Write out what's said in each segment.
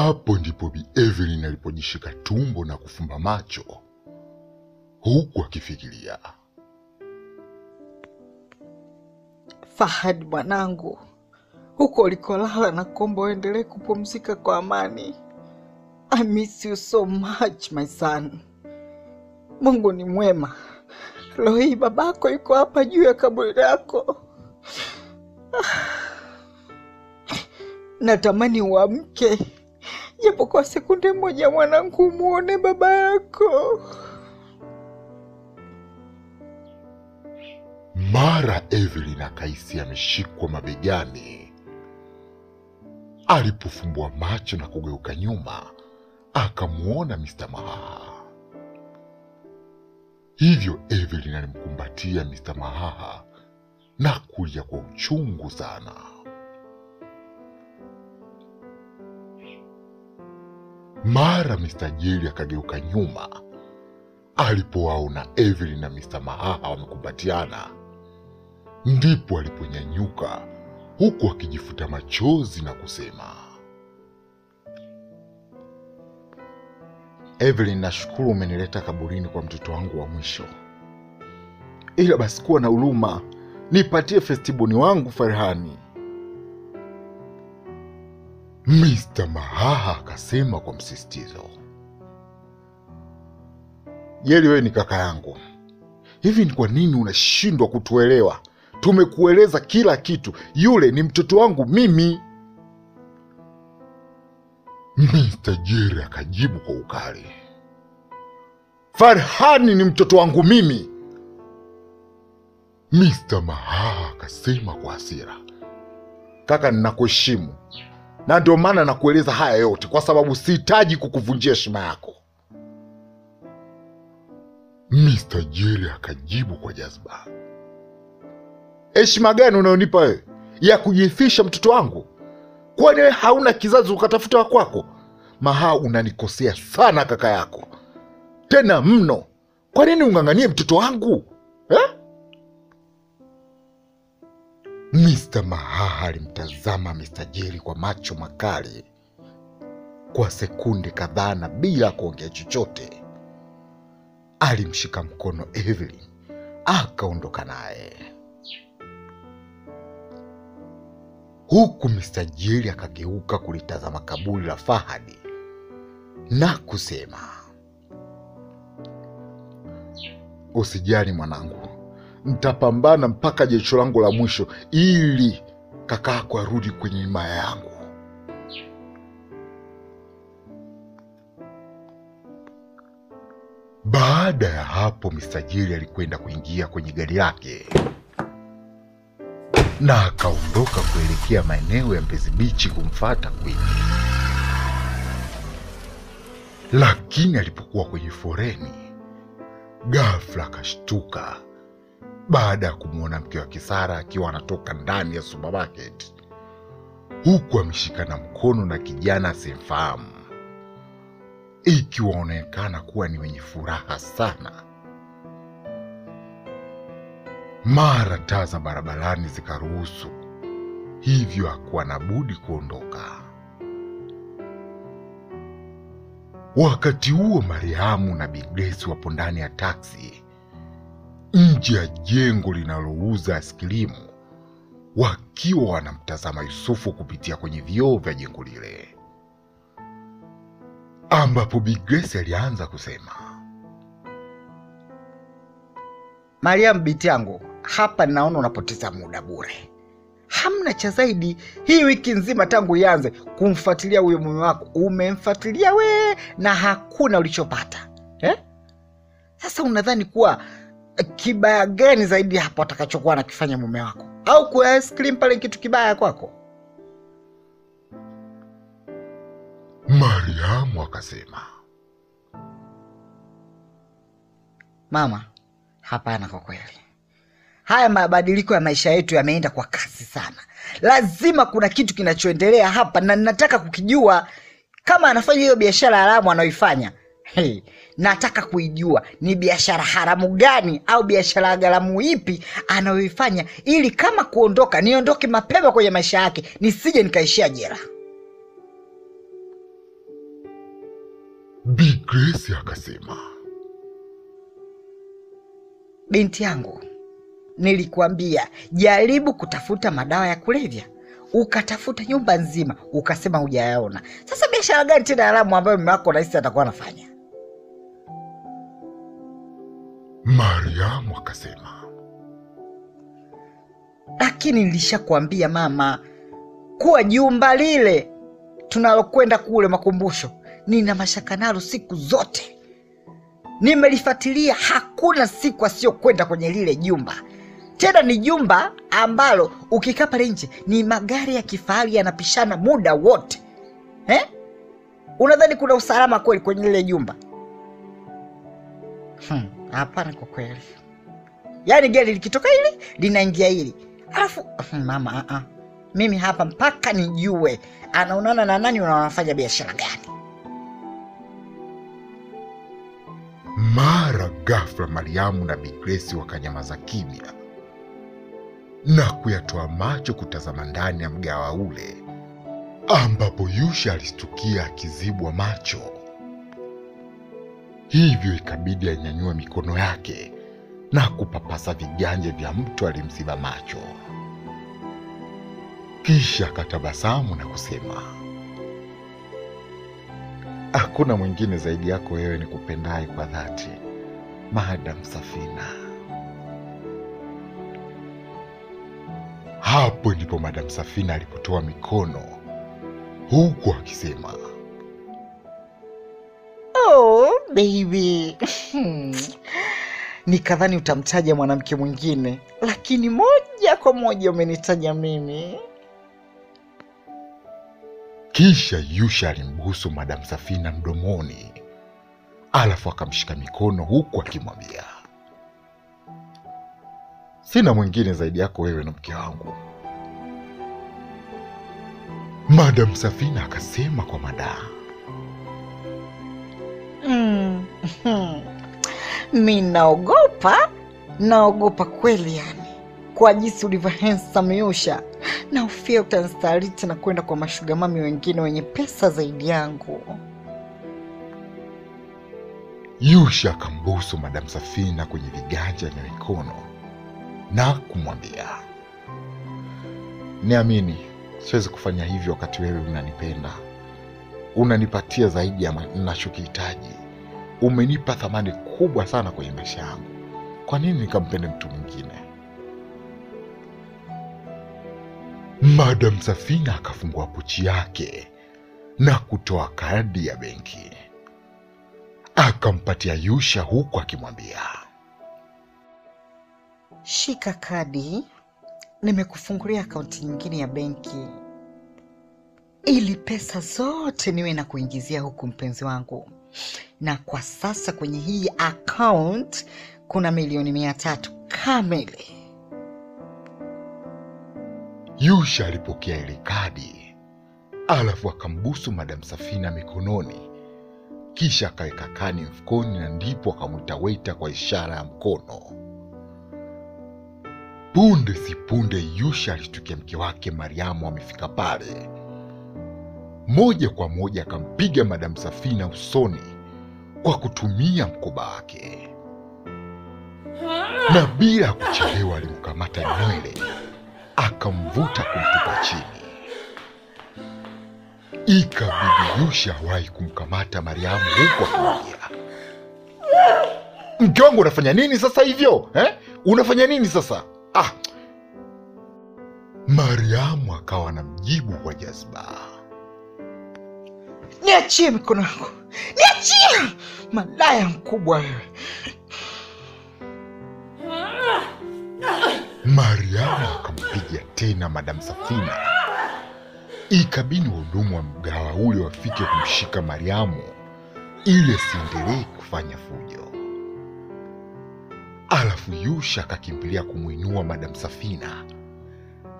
Hapo ndipo Bi Evelyn alipojishika tumbo na kufumba macho huku akifikiria. Fahad mwanangu, huko ulikolala na kuomba uendelee kupumzika kwa amani. I miss you so much my son. Mungu ni mwema. Leo hii babako yuko hapa juu ya kaburi lako. Natamani uamke japo kwa sekunde moja mwanangu, muone baba yako. Mara Evelyn akahisi ameshikwa mabegani. Alipofumbua macho na kugeuka nyuma, akamuona Mr. Mahaha. Hivyo Evelyn alimkumbatia Mr. Mahaha na kulia kwa uchungu sana. Mara Mr. Jerry akageuka nyuma. Alipowaona Evelyn na Mr. Mahaha wamekumbatiana, ndipo aliponyanyuka huku akijifuta machozi na kusema, Evelyn, nashukuru umenileta kaburini kwa mtoto wangu wa mwisho. Ila basi kuwa na huruma, nipatie festiboni wangu Farhani. Mr. Mahaha akasema kwa msisitizo, Jerry, wewe ni kaka yangu. Hivi ni kwa nini unashindwa kutuelewa? Tumekueleza kila kitu. Yule ni mtoto wangu mimi. Mr. Jerry akajibu kwa ukali, Farhani ni mtoto wangu mimi. Mr. Mahaha akasema kwa hasira, Kaka, ninakuheshimu na ndio maana nakueleza haya yote, kwa sababu sihitaji kukuvunjia heshima yako. Mr. Jerry akajibu kwa jazba, Heshima gani unayonipa wewe ya kujifisha mtoto wangu? Kwani wewe hauna kizazi ukatafuta wa kwako? Maha, unanikosea sana kaka yako, tena mno. Kwa nini ung'ang'anie mtoto wangu eh? Mr. Mahaha alimtazama Mr. Jerry kwa macho makali kwa sekunde kadhaa, na bila kuongea chochote alimshika mkono Evelyn akaondoka naye, huku Mr. Jerry akageuka kulitazama kaburi la Fahadi na kusema, Usijali mwanangu, nitapambana mpaka jicho langu la mwisho ili kakako arudi kwenye himaya yangu. Baada ya hapo, Mr. Jerry alikwenda kuingia kwenye gari lake na akaondoka kuelekea maeneo ya Mbezi Beach kumfata Queen. Lakini alipokuwa kwenye foreni, ghafla akashtuka baada ya kumwona mke wa Kisara akiwa anatoka ndani ya supermarket huku ameshikana mkono na kijana asimfahamu, ikiwaonekana kuwa ni wenye furaha sana. Mara taa za barabarani zikaruhusu, hivyo hakuwa na budi kuondoka. Wakati huo Mariamu na Bi Grace wapo ndani ya taksi nje ya jengo linalouza askrimu, wakiwa wanamtazama Yusufu kupitia kwenye vioo vya jengo lile, ambapo Bi Grace alianza kusema, Mariam, binti yangu, hapa naona unapoteza muda bure. Hamna cha zaidi. Hii wiki nzima tangu ianze kumfuatilia huyo mume wako, umemfuatilia we na hakuna ulichopata eh? Sasa unadhani kuwa kibaya gani zaidi hapo atakachokuwa anakifanya mume wako? Au kwa ice cream pale kitu kibaya kwako? Mariamu akasema, Mama, hapana, kwa kweli haya mabadiliko ya maisha yetu yameenda kwa kasi sana. Lazima kuna kitu kinachoendelea hapa na nataka kukijua. Kama anafanya hiyo biashara haramu anayoifanya, hey, nataka kuijua ni biashara haramu gani au biashara gharama ipi anayoifanya, ili kama kuondoka niondoke mapema kwenye maisha yake, nisije nikaishia jela. Bi Grace akasema, Binti yangu, nilikuambia jaribu kutafuta madawa ya kulevya, ukatafuta nyumba nzima ukasema hujayaona. Sasa biashara gani tena haramu ambayo mume wako nahisi atakuwa anafanya? Mariamu akasema, Lakini nilishakwambia mama kuwa jumba lile tunalokwenda kule makumbusho nina mashaka nalo siku zote. Nimelifuatilia, hakuna siku asiyokwenda kwenye lile jumba. Tena ni jumba ambalo ukikaa pale nje ni magari ya kifahari yanapishana muda wote. Eh? Unadhani kuna usalama kweli kwenye lile jumba? Hapana kwa kweli. Yaani gari likitoka hili linaingia hili. Alafu mama, mimi hapa mpaka nijue anaonana na nani na wanafanya biashara gani. Mara ghafla Mariamu na Bi Grace wakanyamaza kimya na kuyatoa macho kutazama ndani ya mgawa ule, ambapo Yusha alistukia akizibwa macho. Hivyo ikabidi anyanyue mikono yake na kupapasa viganja vya mtu alimziba macho. Kisha akatabasamu na kusema, hakuna mwingine zaidi yako wewe nikupendaye kwa dhati, Madam Safina. Hapo ndipo Madam Safina alipotoa mikono huku akisema, Oh baby, nikadhani utamtaja mwanamke mwingine, lakini moja kwa moja umenitaja mimi. Kisha Yusha alimbusu Madam Safina mdomoni, alafu akamshika mikono huku akimwambia, sina mwingine zaidi yako wewe na mke wangu. Madam Safina akasema kwa madaha, Mi naogopa kweli yani. Kwa jinsi ulivyo handsome Yusha, na ufia utanistaliti na kwenda kwa mashuga mami wengine wenye pesa zaidi yangu. Yusha akambusu Madam Safina kwenye viganja vya mikono na kumwambia, niamini, siwezi kufanya hivyo wakati wewe unanipenda. Unanipatia zaidi ya ninachokihitaji. Umenipa thamani kubwa sana kwenye maisha yangu. Kwa nini nikampende mtu mwingine? Madam Safina akafungua pochi yake na kutoa kadi ya benki. Akampatia Yusha huku akimwambia, Shika kadi, nimekufungulia akaunti nyingine ya benki ili pesa zote niwe na kuingizia huku mpenzi wangu. Na kwa sasa kwenye hii account kuna 300,000,000 kamili. Yusha alipokea ile kadi, alafu akambusu Madam Safina mikononi, kisha akaweka kadi mfukoni na ndipo akamwita waiter kwa ishara ya mkono. Punde si punde Yusha alishtukia mke wake Mariamu amefika pale. Moja kwa moja akampiga Madam Safina usoni kwa kutumia mkoba wake, na bila kuchelewa alimkamata nywele akamvuta kumtupa chini. Ikabidi Yusha awahi kumkamata Mariamu huku akimwambia, mke wangu unafanya nini sasa hivyo? Unafanya nini sasa? Mariamu akawa anamjibu kwa jazba, Niachie mikono yangu, niachie! Malaya mkubwa wewe. Mariamu akampiga tena Madam Safina. Ikabidi wahudumu wa mgawa ule wafike kumshika Mariamu ili asiendelee kufanya fujo. Alafu Yusha akakimbilia kumuinua Madam Safina,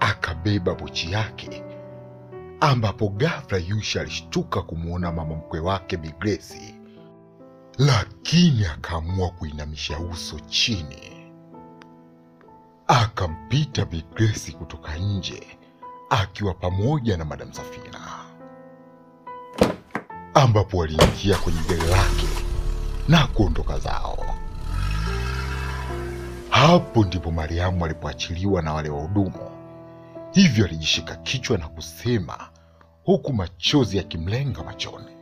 akabeba pochi yake, ambapo ghafla Yusha alishtuka kumuona mama mkwe wake Bi Grace, lakini akaamua kuinamisha uso chini. Akampita Bi Grace kutoka nje akiwa pamoja na Madam Safina, ambapo waliingia kwenye gari lake na kuondoka zao. Hapo ndipo Mariamu alipoachiliwa na wale wahudumu. Hivyo alijishika kichwa na kusema huku machozi yakimlenga machoni.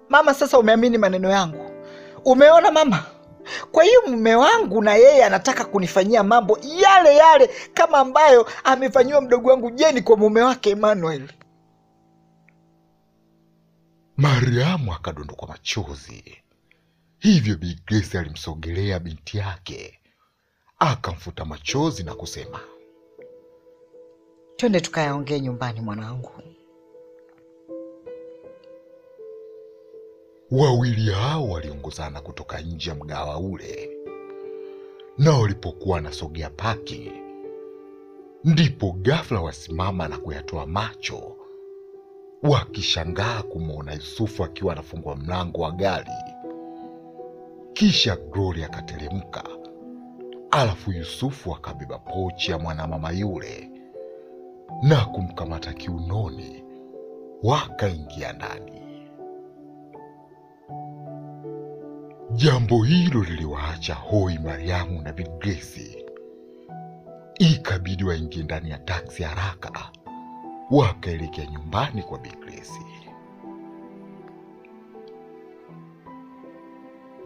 Mama, sasa umeamini maneno yangu? Umeona mama? Kwa hiyo mume wangu na yeye anataka kunifanyia mambo yale yale kama ambayo amefanyiwa mdogo wangu Jeni kwa mume wake Emmanuel. Mariamu akadondokwa machozi. Hivyo Bi Grace alimsogelea binti yake, akamfuta machozi na kusema, twende tukayaongee nyumbani mwanangu. Wawili hao waliongozana kutoka nje ya mgawa ule, na walipokuwa wanasogea paki, ndipo ghafla wasimama na kuyatoa macho, wakishangaa kumuona Yusufu akiwa anafungua mlango wa gari. Kisha Gloria akateremka, alafu Yusufu akabeba pochi ya mwanamama yule na kumkamata kiunoni, wakaingia ndani. Jambo hilo liliwaacha hoi Mariamu na Bi Grace. Ikabidi waingie ndani ya taksi haraka, wakaelekea nyumbani kwa Bi Grace.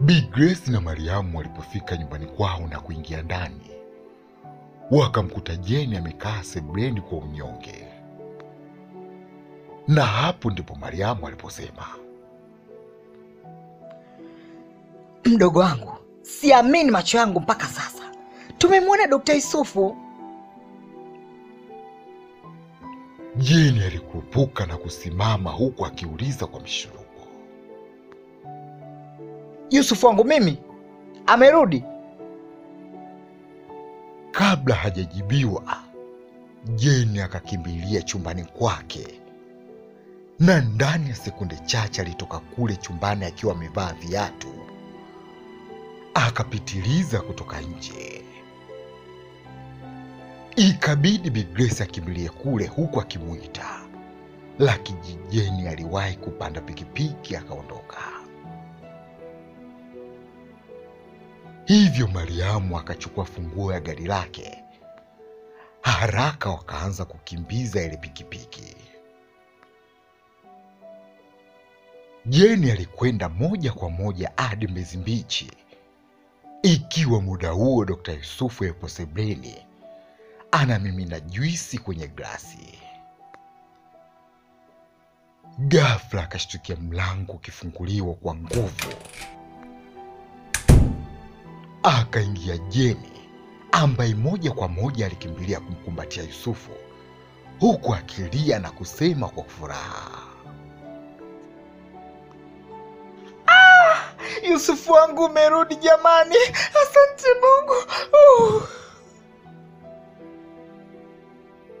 Bi Grace na Mariamu walipofika nyumbani kwao na kuingia ndani, wakamkuta Jeni amekaa sebuleni kwa unyonge. Na hapo ndipo Mariamu aliposema, mdogo wangu, siamini macho yangu mpaka sasa. Tumemwona Dr. Yusufu. Jeni alikurupuka na kusimama huku akiuliza kwa mshuruko, Yusufu wangu mimi amerudi? Kabla hajajibiwa, Jeni akakimbilia chumbani kwake, na ndani ya sekunde chache alitoka kule chumbani akiwa amevaa viatu, akapitiliza kutoka nje. Ikabidi Bi Grace akimbilie kule huku akimuita, lakini Jeni aliwahi kupanda pikipiki akaondoka. Hivyo Mariamu akachukua funguo ya gari lake, haraka wakaanza kukimbiza ile pikipiki. Jeni alikwenda moja kwa moja hadi Mbezi Mbichi, ikiwa muda huo Dr. Yusufu yupo sebuleni anamimina juisi kwenye glasi. Ghafla akashtukia mlango ukifunguliwa kwa nguvu. Akaingia Jeni ambaye moja kwa moja alikimbilia kumkumbatia Yusufu huku akilia na kusema kwa furaha, Yusufu wangu umerudi jamani, asante Mungu.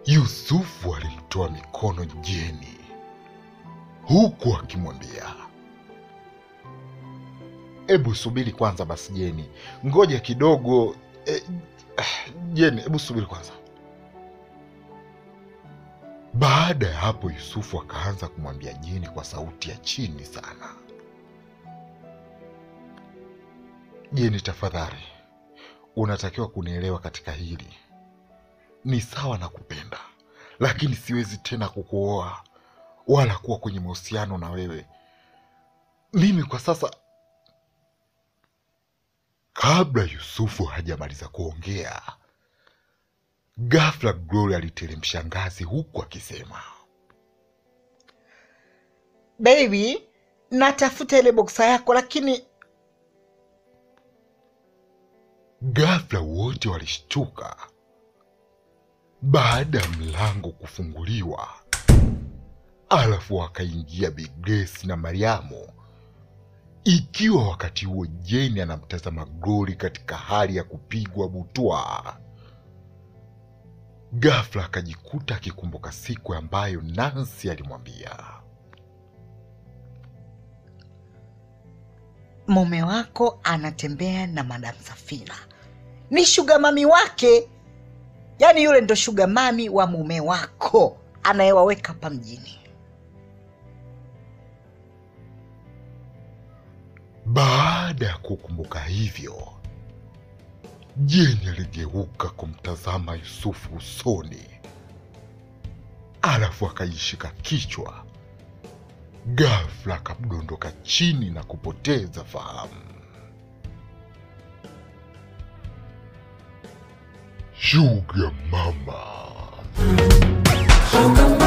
Yusufu alimtoa mikono Jeni huku akimwambia, ebu subiri kwanza basi Jeni, ngoja kidogo. Jeni, ebu subiri kwanza. Baada ya hapo Yusufu akaanza kumwambia Jeni kwa sauti ya chini sana, Jeni tafadhali, unatakiwa kunielewa katika hili. Ni sawa na kupenda, lakini siwezi tena kukuoa wala kuwa kwenye mahusiano na wewe. Mimi kwa sasa. Kabla Yusufu hajamaliza kuongea, ghafla Gloria aliteremsha ngazi huku akisema, baby, natafuta ile boksa yako lakini. Ghafla wote walishtuka baada ya mlango kufunguliwa, alafu wakaingia Bi Grace na Mariamu, ikiwa wakati huo Jeni anamtazama Glory katika hali ya kupigwa butwa. Ghafla akajikuta akikumbuka siku ambayo Nancy alimwambia, mume wako anatembea na Madam Safina, ni sugar mami wake. Yaani yule ndo sugar mami wa mume wako anayewaweka hapa mjini. Baada ya kukumbuka hivyo, Jeni aligeuka kumtazama Yusufu usoni, alafu akajishika kichwa. Ghafla akadondoka chini na kupoteza fahamu. Sugar Mama. Sugar.